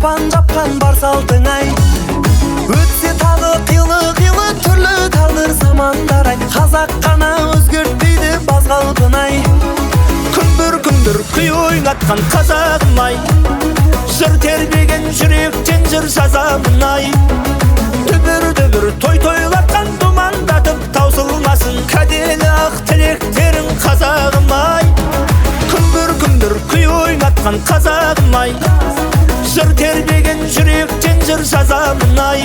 Шапан жапқан бар салтың ай. Өтсе тағы қилы-қилы түрлі тағдыр замандар ай, қазақ қана өзгертпейді баз қалпын ай. Күмбір күмбір күй ойнатқан қазағым ай, жыр тербеген жүректен жыр жазамын ай. Дүбір дүбір той тойлатқан, думандатып таусылмасын кәделі ақ тілектерің, қазағым ай. Күмбір күмбір күй ойнатқан қазағым ай, жыр тербеген жүректен жыр жазамын ай.